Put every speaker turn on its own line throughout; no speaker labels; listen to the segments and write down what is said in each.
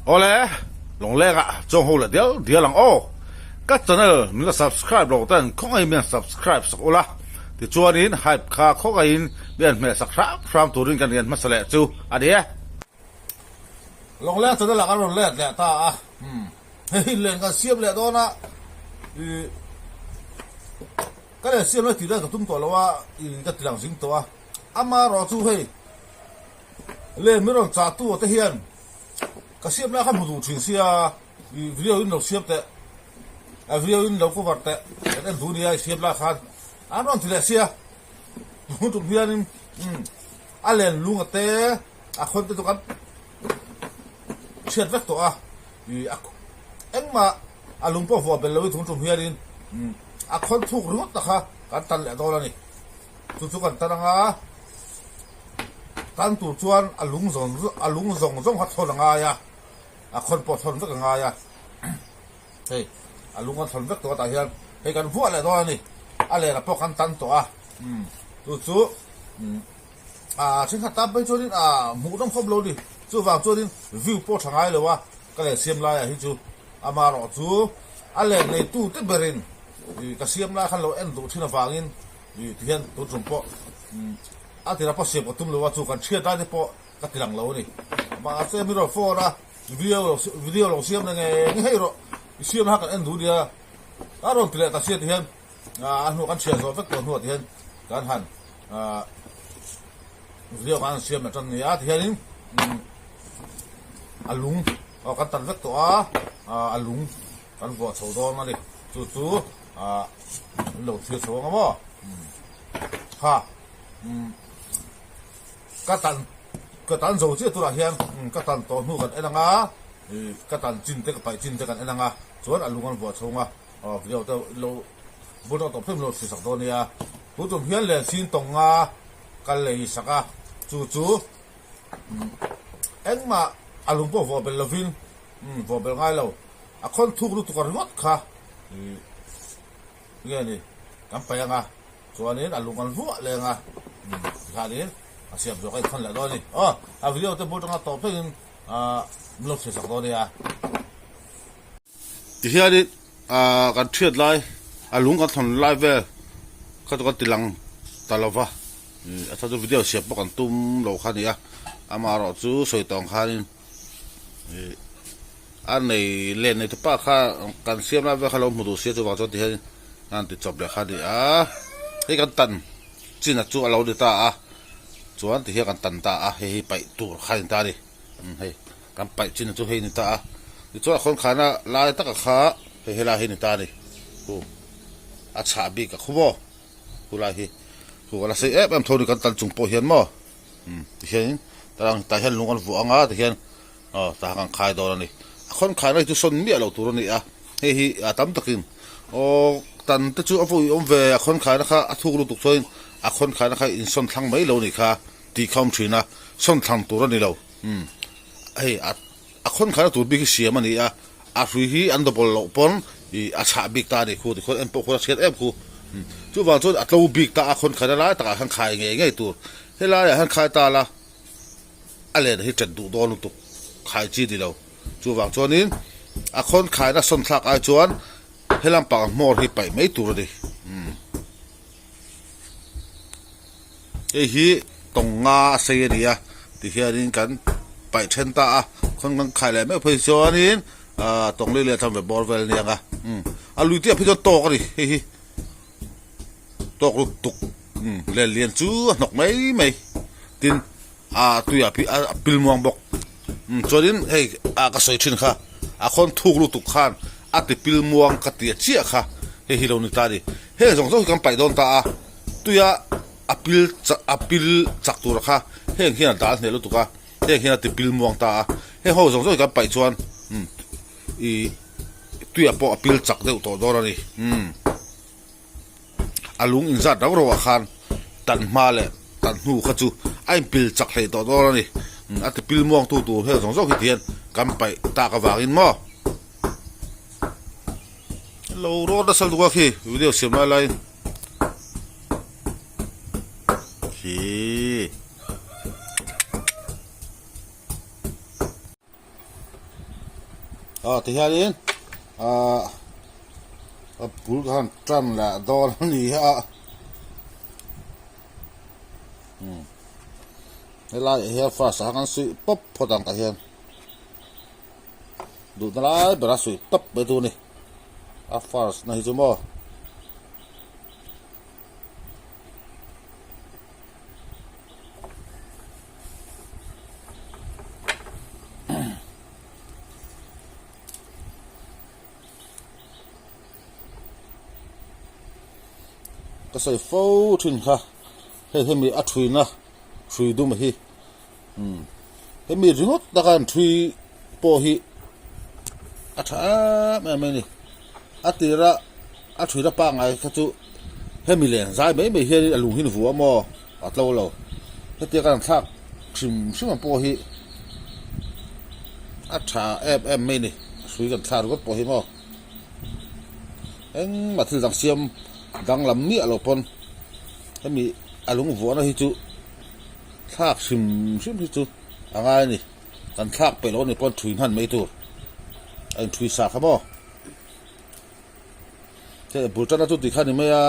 Awle, Lawngleng ah chuang ho leh dial dial ang aw. Ka channel min la subscribe lo ten khawngaihin min han subscribe sak ula, tichuanin hype kha khawngaihin min han hmeh sak hram hram turin kan rian hmasa leh chu a ni e. Lawngleng channel ah kan rawn let leh ta a, umm hei len kan siam leh dawn a, ih ka len siam lai tih dan ka tum tawh lo a, ih ka ti lang zing tawh a, amaherawh chu hei len min rawn chah tu te hian Ka siam lai kha hmu duh thin sia, i video in lo siam teh, a video in lo cover teh, kan en duh nia i siam lai khan an rawn ti leh sia, tun tum hianin umm a len lung a te a khawn te chu kan chhiat vek tawh a, i a engmah a lung pawh vuah belh loin tun tum hianin umm a khawn thuk ringawt ta kha kan tan leh dawn a ni. Chu chu kan tan anga, tan tur chuan a lung zawng a lung zawng zawng kha thawn a ngai a, a khawn pawh thawn vek a ngai a, hei a lung kan thawn vek tawh a tah hian hei kan vuah leh dawn a ni, a lehla pawh kan tan tawh a, umm chu chu umm a thenkhat tan phei chuanin a hmuh nawm khawp lo a ni, chuvang chuanin view pawh tha ngai lo a, ka leh siam laiah hi chu amaherawh chu a len neitu te berin ka siam lai khan lo en duh thin avangin. Ih ti hian tun tum pawh a tira pawh siam ka tum lo a, chu kan hriat lai te pawh ka ti lang lo a ni. Mahse mi rawn phone a, video lo video lo siam na nge nge hei rawh i siam na kha kan en duh nia, a rawn ti leh ta sia ti hian a hnuah kan chhiar zawh vek tawh hnuah ti hian kan han video kan han siam leh tan nia ti hianin a lung kan tan vek tawh a, a lung kan vuah chho dawn a ni chu chu. Ah an lo thlir chho ang a maw kha ka tan ka tan zo chiah turah hian ka tan tawh hnu kan en ang a ih ka tan chin te ka paih chin te kan en ang a chuan a lung an vuah chhung a aw video te lo bul tawh tawp hlem lo thlir sak dawn nia tun tum hian len sin tawng a ka lei sak a chu chu engmah a lung pawh vuah belh lovin vuah belh ngai lo a khawn thuk lutuk a ringawt kha. Ih nge ni kan paih anga chuanin a lung an vuah leng a tikhanin a siam zawk a inthawn leh dawn a ni aw a video te bul tanga tawp thlengin ah min lo chhiar sak dawn nia. Tihianin ah kan thiat lai a lung kan thawn lai vel kha chu kan ti lang ta lo va a chhan chu video siam pawh kan tum lo kha a ni a amaherawh chu sawi tawh ang khanin. Ih a nei len nei tupa kha kan siam lai vel kha lo hmu duh sia chuvang chuan tihian an ti chawp leh kha a ni a hei kan tan chin a chu a lo ni ta a chuan tihian kan tan ta a hei hi paih tur kha a ni ta a ni umm hei kan paih chin a chu hei a ni ta a tichuan a khawn khana lai taka kha hei helai hi a ni ta a ni khu a chhah bik a khu maw khulai hi khu a la sei em em tho a ni kan tan chung pawh hian maw. Umm tihianin tarang tah hian lung an vuah anga tihian aw tah kan khai dawn a ni a khawn khaina hi chu sawn miah lo tur a ni a hei hi a tam takin aw tan te chu a vawi awm ve a khawn khaina kha a thuk lutuk chuanin a khawn khaina kha insawn thlang mai lo a nih kha tih kha awm thin a sawn thlang tur a ni lo umm hei a a khawn khaina tur bik hi siam a ni a a hrui hi an double loh pawn ih a chhah bik ta a ni khu tikhuan en pawh khuan a chhiat em khu chuvang chuan a tlo bik ta a khawn khaina lai takah khan khai ngei ngei tur helaiah hian khai ta la a len hi ṭet duh dawn lutuk khai chi ni lo chuvang chuanin a khawn khaina sawn thlak ai chuan helam pang hmawr hi paih mai tur a ni hei hi tawng nga a sei a ni a tihianin kan paih then ta a khawn kan khai leh meuh phei chuanin ahh tawng lei leh a tham ve bawr vel a ni ang a umm a lui te ah phei chuan tawk a ni hei hi tawk lut tuk umm len lian chu a hnawk mai mai tin ah tuiah pi a pil muang bawk umm chuanin hei ah ka sawi thin kha a khawn thuk lutuk khan a ti pil muang ka ti a chiah kha hei hi lo ni ta a ni heng zawng zawng hi kan paih dawn ta a tuia a pil chak a pil chak tur kha heng hian a dal hneh lutuk a heng hian a ti pil muang ta a heng ho zawng zawng hi kan paih chuan umm ih tuiah pawh a pil chak deuh tawh dawn a ni umm. A lung inzat rau rauah khan tan hma leh tan hnu kha chu a inpil chak hlei tawh dawn a ni. A ti pil muang tu tur hel zawng zawng hi tihian kan paih tak avangin maw. Lo rawn nasa lutuk a khi video siam lai laiin. Khi. Aw tihianin ahh a bul ka han tan leh dawn a ni a umm helaiah hian first ah khan suih pawp phawt ang tah hian duhna lai bera suih tawp mai tur a ni a first na hi chu maw. Ka sawi fo thin kha hei hemi a thuina thui dum hi umm hemi ringawt taka an thui pawh hi a tha em em mai a ni a tira a thuina pangngai kha chu hemi len zai mai mai hian a lung hi an vuah maw. A tlo lo. Hetia kan thlak hrim hrim ang pawh hi a tha em em mai ni. A hrui kan thlak ringawt pawh hi maw. Engmah thil dang siam danglam miah lo pawn hemi a lung vuahna hi chu thlak hrim hrim hi chu a ngai a ni. Kan thlak peih loh a nih pawn thui hman mai tur a inthui sa kha maw. Hei bul tana chu tikhan ni mai a.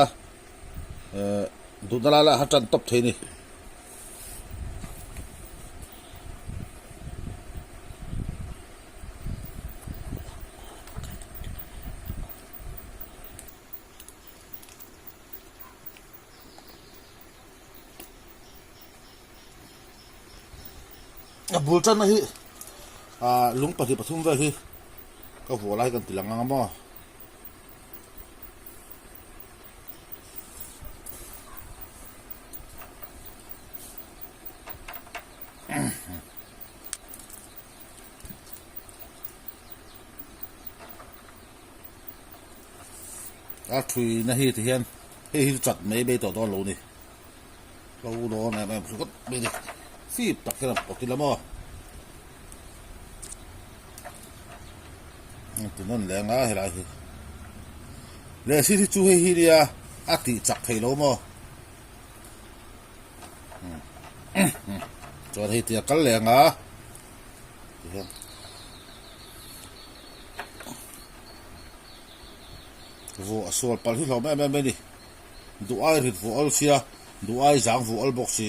Eh duhna lai lai a tan tawp thei a ni. A bul tanna hi ah lung pahnih pathum vel hi ka vuah lai kan ti lang ang a maw. A thui na hi ti hian hei hi chu chat mai mai tawh dawn lo ni tlo dawn em em ringawt mai ni fip tak hian a pawt ila maw ti nawn leh anga helai hi leh si hi chu hei hi nia a tih chak thei lo maw chuan hei tia kal leh anga tihian vuah a sual palh hi hlawm em em mai a ni duh ai rit vuah awl sia duh ai zang vuah awl bawk si.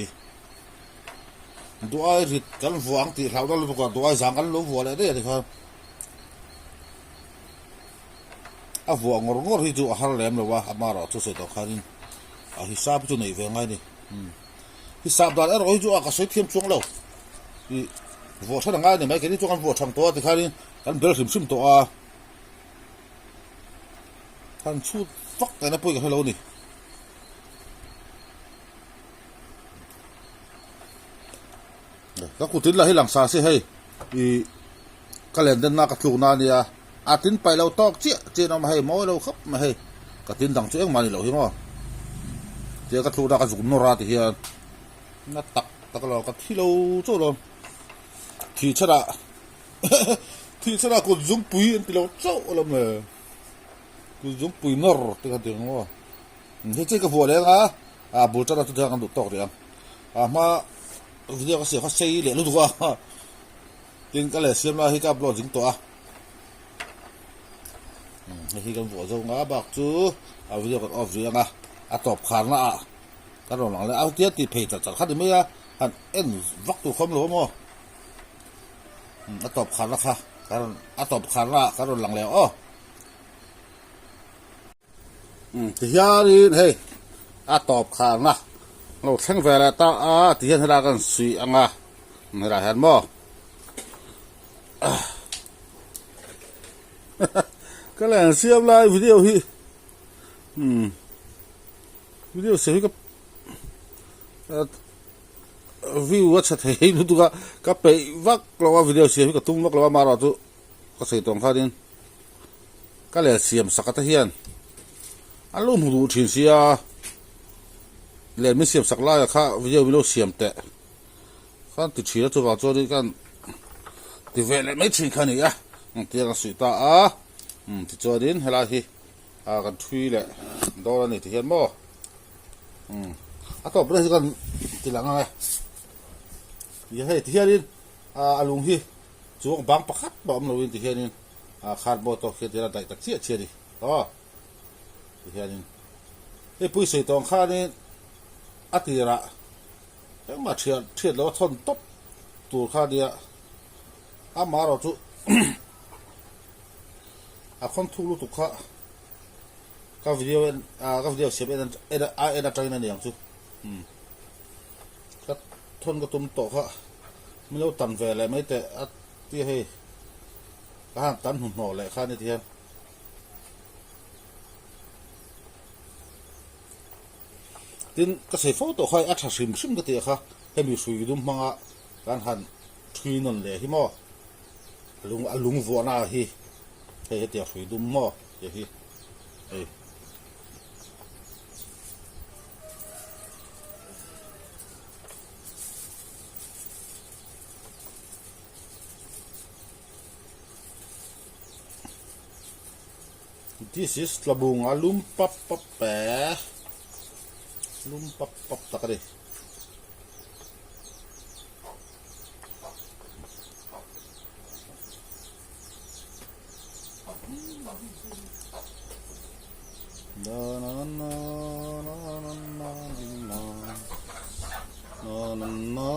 Duai rit kan vuah ang tih hlauhna lutuk ah duai zang kan lo vuah leh daih a tikhan a vuah ngawr ngawr hi chu a har lem lo a, amaherawh chu sawi tawh khanin a hisap chu neih ve ngai a ni. Hisap dan erawh hi chu a ka sawi thiam chuang lo ih vuah than a ngai a ni mai keini chu kan vuah thang tawh a tikhanin kan bel hrim hrim tawh a, han chhut vak ngaihna pawh hi ka hre lo a ni. Ka kutin lah hi lang sa se hei ih ka len den na ka tluk na ania a tin paih lo tawk chiah chiah an awm a hei mawi lo khawp mai hei ka tin dang chu engmah a ni loh hi maw tia ka tluk na ka zuk nawr a ti hian na tak tak lo ka thi lo chauh lo thih chhan ah thih chhan ah kut zungpui an ti lo chauh alawm le kut zungpui nawr te kha ti ang maw. Hei chu ka vuah leng a, a bul tan a chu kan duh tawk rih ang. A hma video ka siam kha sei leh lutuk a, tin ka leh siam lai hi ka upload zing tawh a. Hei hi kan vuah zo nga bak chu a video kan off rih ang a, a tawp kharna ah kan rawn lang leh a, tia tih phei char char kha ni mai a, han en vak tur khawm lo a maw. A tawp kharna kha ka rawn a tawp kharna ah ka rawn lang leh ang aw. Tihianin hei a tawp kharna lo thleng ve leh ta a tihian helai kan suih ang a helai hian maw ka len siam lai video hi umm video siam hi ka view a chhe thei lutuk a ka peih vak lo a video siam hi ka tum vak lo a amaherawhchu ka sawi tawng khanin. Ka leh siam sak ate hian an lo hmu duh thin sia leh min siam sak laia kha video min lo siam teh khan ti thin a chuvang chuanin kan ti ve leh mai thin kha a ni a engtia kan suih ta a umm tichuanin helai hi ah kan thui leh dawn a ni ti hian maw umm a tawp ber hi kan ti lang ang e hei ti hianin ah a lung hi chuang bang pakhat pawh awm loin ti hianin. A khan maw tawk hian tir a daih ta chiah chiah a ni. Aw tihianin hei pui sawi tawng khanin a tirah engmah thiah thiat lo a thawn tawp tur kha a nia amaherawh chu a khawn thuk lutuk kha ka video en ah ka video siam en en a en atangin a niang chu umm ka thawn ka tum tawh kha min lo tan ve leh mai teh a tia hei ka han tan hnuhnawh leh kha a ni tihian. Tin, ka sawi fo tawh kha a tha hrim hrim ka tih kha hemi hrui dum hmanga kan han thui nawn leh hi maw a lung a lung vuahna hi hei hetiang hrui dum maw tih hi hei. This is Tlabung a lum pap pap e lum pap pap tak a ni. Na na na na na na na na na na.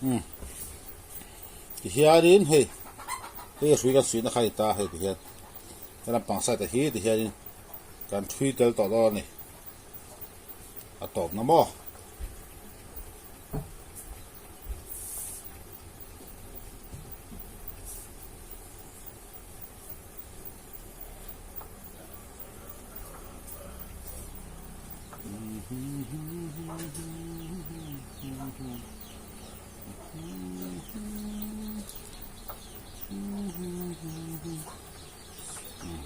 Umm tihianin hei hei a hrui kan suihna kha a ni ta hei tihian he lampang side ah hi tihianin kan thui tel tawh dawn a ni a tawpna maw.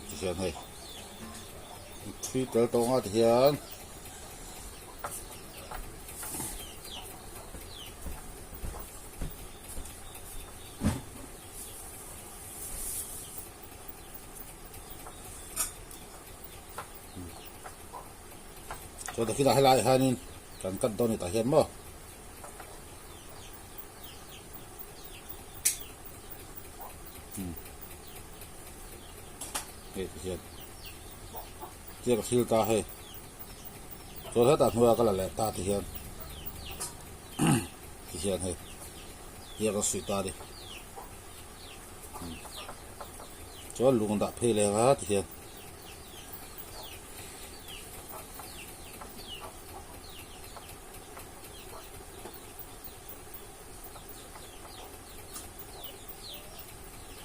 Tihian hei thui tel tawh nga tihian. Chuan takhinah helai hianin kan cut dawn a ni tah hian maw. Hei ti hian tia ka thil ta hei chuan hetah hnuaiah ka la leh ta ti hian ti hian hei tia ka suih ta a ni. Chuan lung dah phei leh a ti hian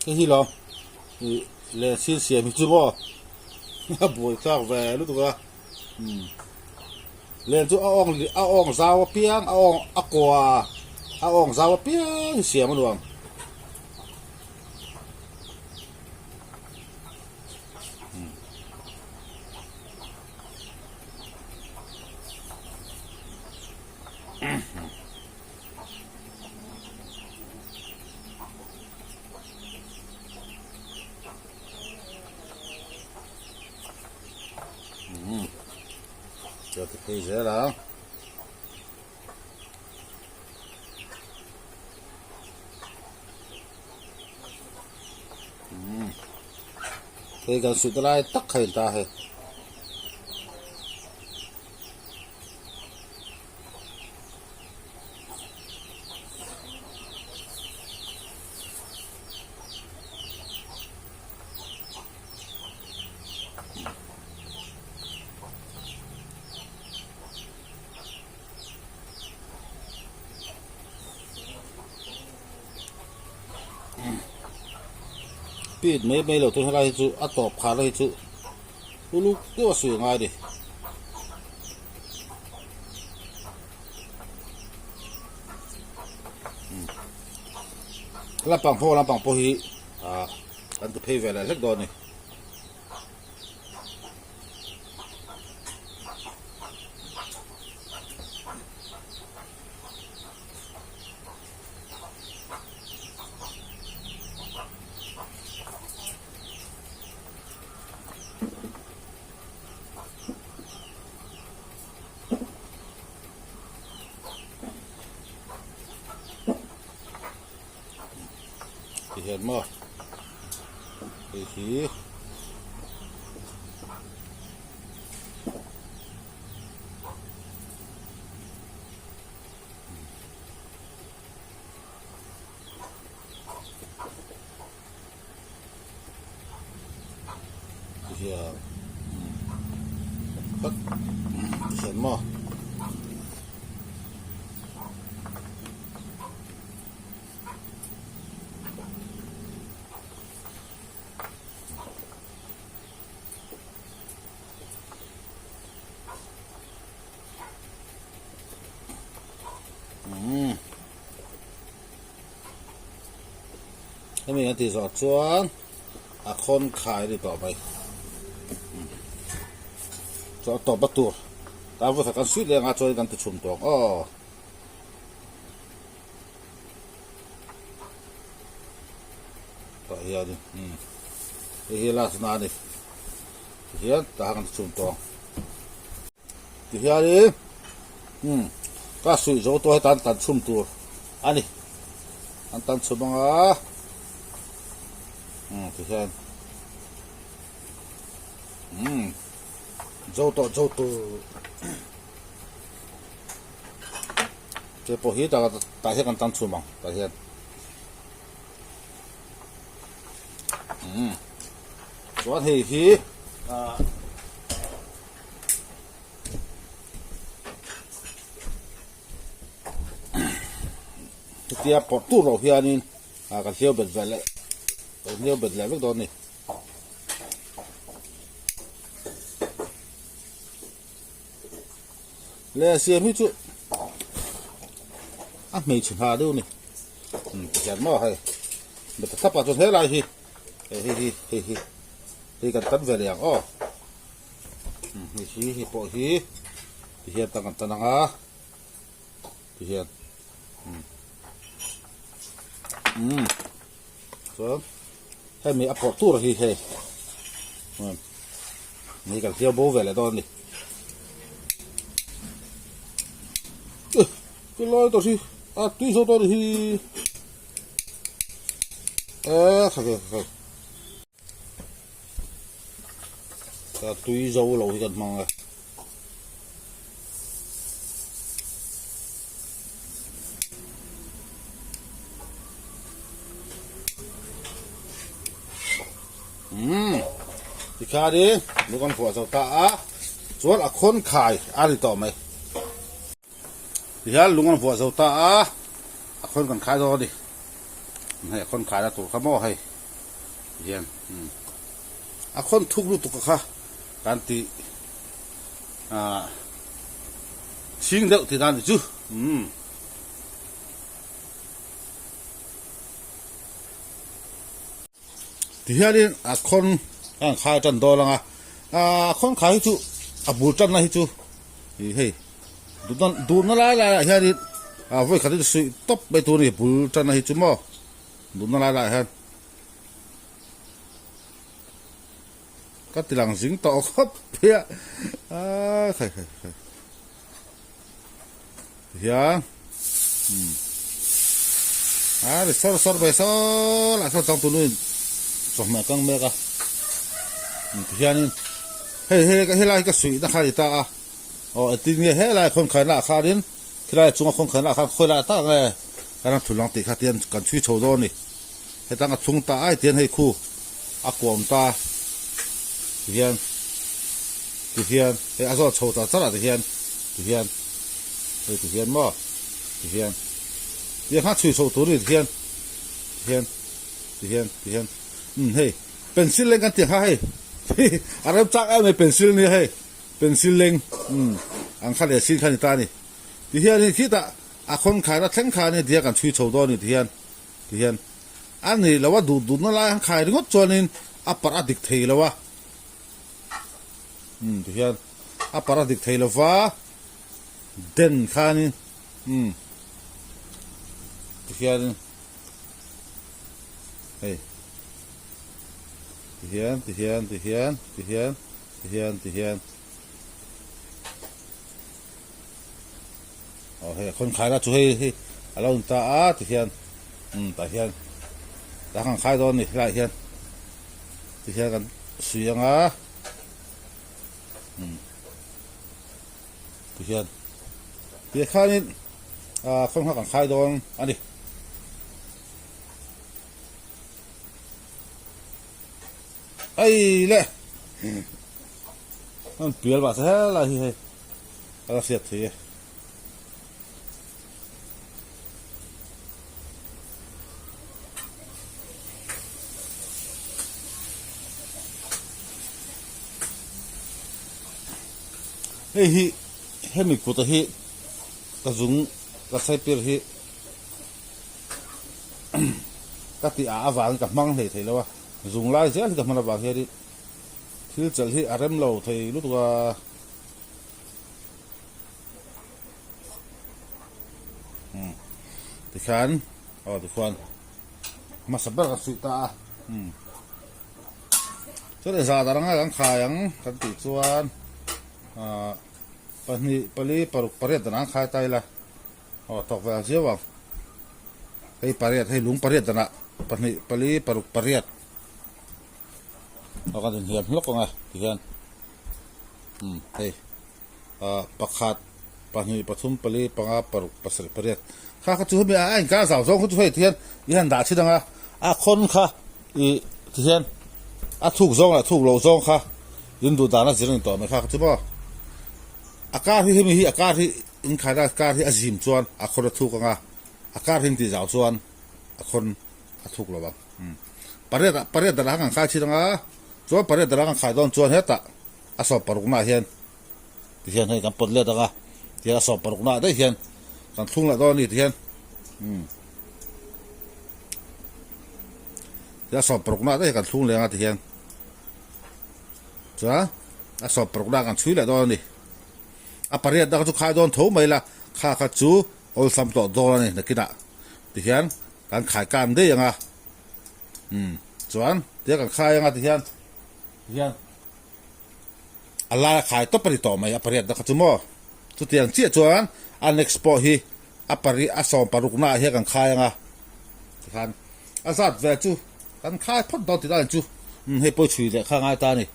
hei hi lo ih leh thil siam hi chu maw a buai thlak ve lutuk a umm len chu a awng a awng zau apiang a awng a kua a awng zau apiang hi siam a nuam. Chaw ti phei zel ang. Hei kan suih te lai tak kha in ta hei. Speed mai mai lo tur helai hi chu a tawp khar hi chu uluk deuh a suih a ngai a ni. Lampang pawh lampang pawh hi ah kan ti phei ve leh hlek dawn a ni. Hian maw hei hi Hian phawt hian maw. Hemi an tih zawh chuan a khawn khai a ni tawh mai. Chuan a tawp a tur tan vawikhat kan suih leh anga chuan kan ti chhum tawh ang aw. Tah hianin hei hi last na a ni tihian tah khan kan ti chhum tawh ang. Tihianin ka suih zo tawh heta an tan chhum tur a ni. An tan chhum anga tihian zo tawh zo tur Che pawh hi tah hian kan tan chhum ang tah hian. Chuan hei hi ah hetia pawrh tur loh hianin ah kan hliau bet ve leh kan hliau bet leh vek dawn a ni. Le siam hi chu a hmeichhe hna deuh a ni tihian maw hei mipa thlap ah chuan helai hi hei hei hi hei hi hei kan tan ve leh ang aw hei hi hei pawh hi tihian tan kan tan ang a tihian umm chuan hemi a pawrh tur hi hei ni kan hliau bo ve leh dawn a ni chu lai tawh hi a tui zo dawn hi e kha kha kha ka tui zo lo hi kan hmang a. Umm tikhianin lung an vuah zo ta a chuan a khawn khai a ni tawh mai tihian lung an vuah zo ta a a khawn kan khai dawn a ni hei a khawn khai na tur kha maw hei tihian umm a khawn thuk lutuk a kha kan tih ah chhing deuh tih dan ni chu umm. Tihianin a khawn a an khai tan dawn ang a, a khawn khai hi chu a bul tanna hi chu ih hei duhna duhna lai lai ah hianin a vawi khat hi chu suih tawp mai tur a ni bul tanna hi chu maw duhna lai lai ah hian ka ti lang zing tawh khawp mai a a khai khai khai. Tihian umm a ri sawr sawr ve saw lah sawn changtunu in chawhmeh a kang mek a tihianin hei hei helai hi ka suih na kha a ni ta a aw engtin nge helai khawn khaina ah khanin khilai chunga khawn khaina ah khan khawi lai tak nge kan han thul ang tih kha tihian kan chhui chho dawn a ni hetang a thlung ta ai tihian hei khu a kuam ta tihian tihian hei a zawt chho char char ah tihian tihian hei tihian maw tihian tiang kha chhui chho tur a ni tihian tihian tihian tihian umm hei pencil leng kan tih ang kha hei a rem chak em mai pencil nia hei pencil leng umm ang kha leh sin kha ni ta a ni tihianin khitah a khawn khaina thleng kha ania tihian kan chhui chho dawn a ni tihian. Tihian a nih loh a duh duhna lai an khai ringawt chuanin a parh a dik thei lo a, umm tihian a parh a dik thei lo va den khanin umm tihianin hei tihian tihian tihian tihian tihian tihian aw hei a khawn khaina chu hei hi a lo ni ta a tihian umm tah hian. Tah kan khai dawn a ni helaiah hian tihian kan suih ang a umm tihian tih khanin ah khawn kha kan khai dawn a ni. Ei le an pial mahse helai hi hei a la hriat thei e. Hei hi hemi kuta hi ka zung ka saipir hi ka tih ah avangin ka hmang hlei thei lo a, zung lai zel hi ka hman avang hianin thil chelh hi a rem lo thei lutuk a. Tikhian aw tikhuan hmasa ber ka suih ta a umm chuan zah dar anga kan khai ang kan tih chuan ah pahnih pali paruk pariat dan ang khai ta ila aw tawk ve ang chiau ang hei pariat hei lung pariat danah pahnih pali paruk pariat aw kan inhliam hlawk ang e tikhian umm hei. Pakhat, pahnih, pathum, pali, panga, paruk, pasarih, pariat. Kha kha chu hemi a inkar zau zawng kha chu hei tihian i han dah thin ang a, a khawn kha i tihian a thuk zawng leh a thuk loh zawng kha in duh dan a zir a ni tawh mai kha kha chu maw. A kar hi hemi hi a kar hi inkhaina kar hi a zim chuan a khawn a thuk ang a, a kar hi in tih zau chuan a khawn a thuk lo ang. Pariat ah pariat dan ah khan kan khai thin ang a, chuan pariat dan ah kan khai dawn chuan hetah a sawm paruknaah hian Tihian hei kan pawt let ang a, tihian a sawm paruk naah daih hian kan thlung leh dawn a ni tihian umm tihian a sawm paruk naah daih hian kan thlung leh ang a tihian chuan a sawm paruk naah kan chhui leh dawn a ni. A pariat na kha chu khai dawn tho mai la kha kha chu awlsam tawh dawn a ni nakinah tihian kan khai kan daih ang a umm chuan tihian kan khai ang a tihian tihian. A lai a khai tawp a ni tawh mai a pariat na kha chu maw. Chutiang chiah chuan a next pawh hi a pari a sawm paruk naah hian kan khai ang a tikhan a zat ve chu kan khai phawt dawn tih dan chu umm hei pawh i chhui leh kha ngai ta a ni.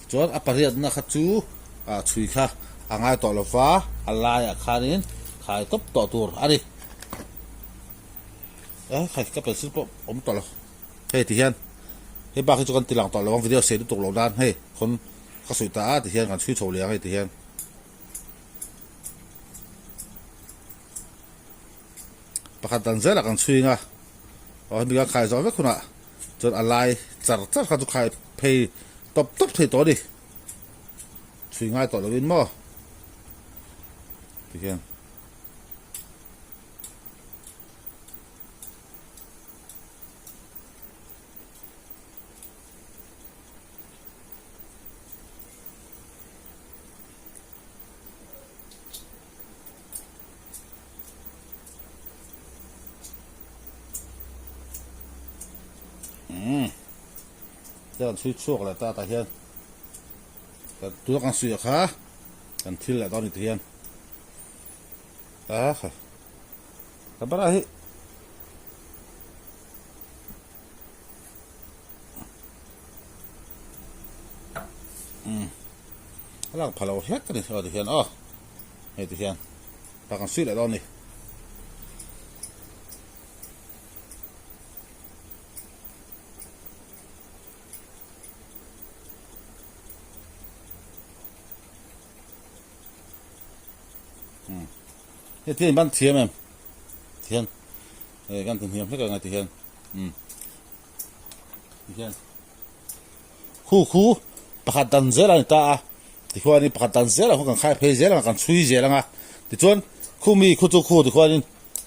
Chuan a pariat na kha chu ah chhui kha a ngai tawh lo va a laiah khanin khai tawp tawh tur a ni. E khai ka pencil pawh awm tawh lo. Hei ti hian hei bak hi chu kan ti lang tawh lo ang video sei lutuk loh nan hei khawn ka suih ta a ti hian kan chhui chho leh ang hei ti hian. Pakhat dan zelah kan chhui ang a aw hemi kan khai zawh vek hunah chuan a lai char char kha chu khai phei tawp tawp thei tawh a ni chhui ngai tawh lovin maw ti hian. Umm chuan chhui chhuak leh ta tah hian tuna kan suih kha kan thil leh dawn ni ti hian a Ka bara hi umm a lak pha lo hlek a ni aw ti hian aw hei ti hian ta kan suih leh dawn a ni. Hei ti ban thiam em tihian eh kan ti hniam hlek ang a tihian umm tihian khu khu pakhat dan zel a ni ta a tikhuanin pakhat dan zel ang kha kan khai phei zel ang a kan chhui zel ang a tichuan khumi khu chu khu tikhuanin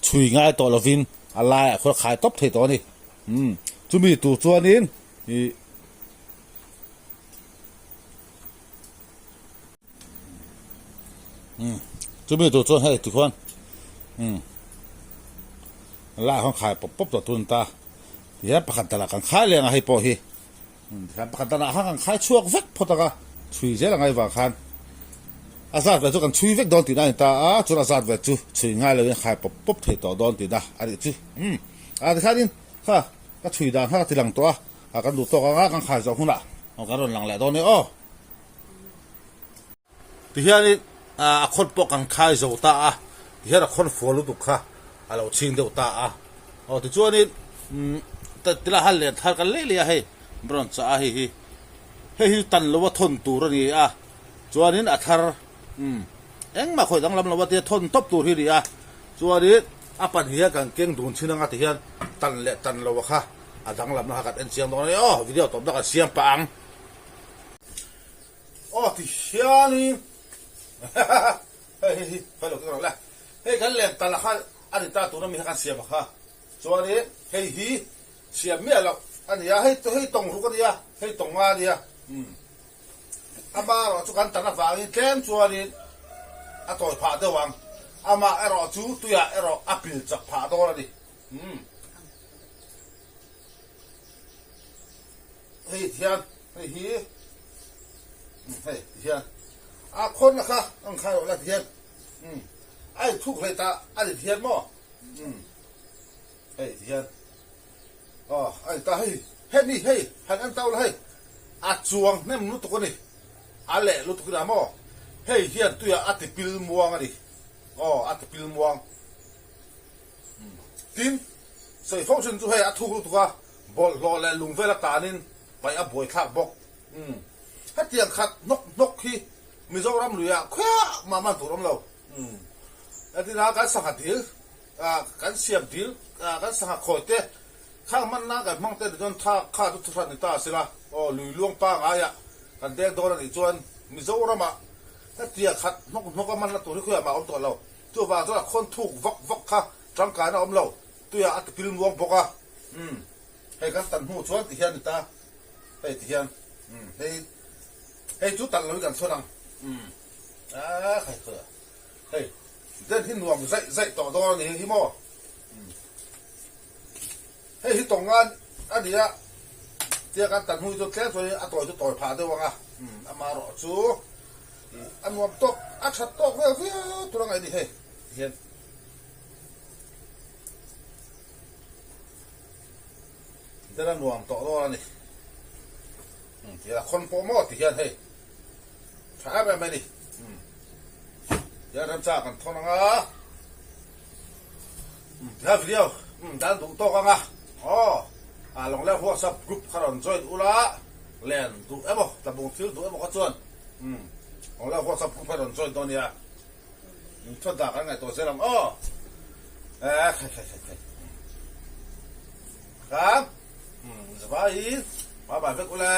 chhui ngai tawh lovin a laiah khuan a khai tawp thei tawh a ni umm chumi tur chuanin ih. Chumi tur chuan hei tikhuan lai khawn khai pawp pawp tawh tun ta tihian pakhat danah kan khai leng a hei pawh hi tikhan pakhat danah khan kan khai chhuak vek phawt ang a chhui zel ang a vang khan a zat ve chu kan chhui vek dawn tihna a ni ta a chuan a zat ve chu chhui ngai loin a khai pawp pawp thei tawh dawn tihna a nih chu. Ah tikhanin kha ka chhui dan kha ka ti lang tawh a, ah kan duh tawk ang a kan khai zawh hunah kan rawn lang leh dawn e aw. Tihianin a khawn pawh kan khai zo ta a, tihian a khawn fual lutuk kha a lo chhing deuh ta a. Aw tichuanin tilai han len thar kan leh leh a hei rawn chah a hei hi hei hi tan lo a thawn tur a ni a chuanin a thar engmah khawih danglam lo a tia thawn tawp tur hi a ni a chuanin a pan hian kan keng dun thin anga tihian tan leh tan lo a kha a danglamna kha kan en chiang dawn a ni aw video tawpna kan siam pah ang. Aw ti hianin hei hei hi hei lo keng rawh le hei kan len tal a kha a ni ta tuna mi kha kan siam a kha chuanin hei hi siam miah loh a ni a hei hei tawng ruk a nia hei tawng nga a nia umm ama erawh chu kan tan avangin tlem chuanin a tawi phah deuh ang amah erawh chu tuiah erawh a pil chak phah dawn a ni umm. Hei thian hei hi hei tihian a khawn la kha ang khai rawh la tihian a in thuk hlei ta a ni tihian maw hei tihian aw a ni ta hei hemi hei han en tau la hei a chuang hnem lutuk a ni a leh lutuk ina maw hei hian tuiah a ti pil muang a ni aw a ti pil muang tin sawi fo thin chu hei a thuk lutuk a. Bawlhhlawh leh lung vel atanin paih a buaithlak bawk. Umm. Hetiang khat hnawk hnawk hi Mizoram luiah khuah mah man tur awm lo. Umm. Entirna kan sangha dil, kan siam dil, kan sangha khawi te, khang hmanna kan hmang te ni chuan tha kha chu thuhran ni ta a sila. Aw, lui luang pangaiah kan deng dawn a nih chuan Mizoramah hetiang khat hnawk hnawk a manna tur hi khuiah mah a awm tawh lo. Chuvang chuan a khawn thuk vak vak kha tangkaina a awm lo. Tuiah a tipil muang bawk a. Umm hei kan tan hnu chuan ti hian ni ta hei ti hian umm hei hei chu tan lo hi kan chhawn ang umm ah hei hei den hi nuam zaih zaih tawh dawn a ni hei hi maw umm hei hi tawng ngan a ni a tia kan tan hnu hi chu tlem chuan a tawi chu tawi phah deuh ang a umm amaherawh chu a nuam tawk a that tawk vel viau tur a ngaih a ni hei ti hian. Dela nuam tawh dawn a ni. Ti a khawn pawh maw ti hian hei tha em em a ni. Tihian remchang kan thawn ang a. Tihian video dan duh tawk ang a. Aw a Lawngleng WhatsApp group kha rawn join ula len duh emaw tlabung thil duh emaw kha chuan Lawngleng WhatsApp group kha rawn join dawn nia. Thawt dah kan ngaihtuah zel ang aw. Eh khai khai khai khai. Kha. Zavai bye bye vek ule.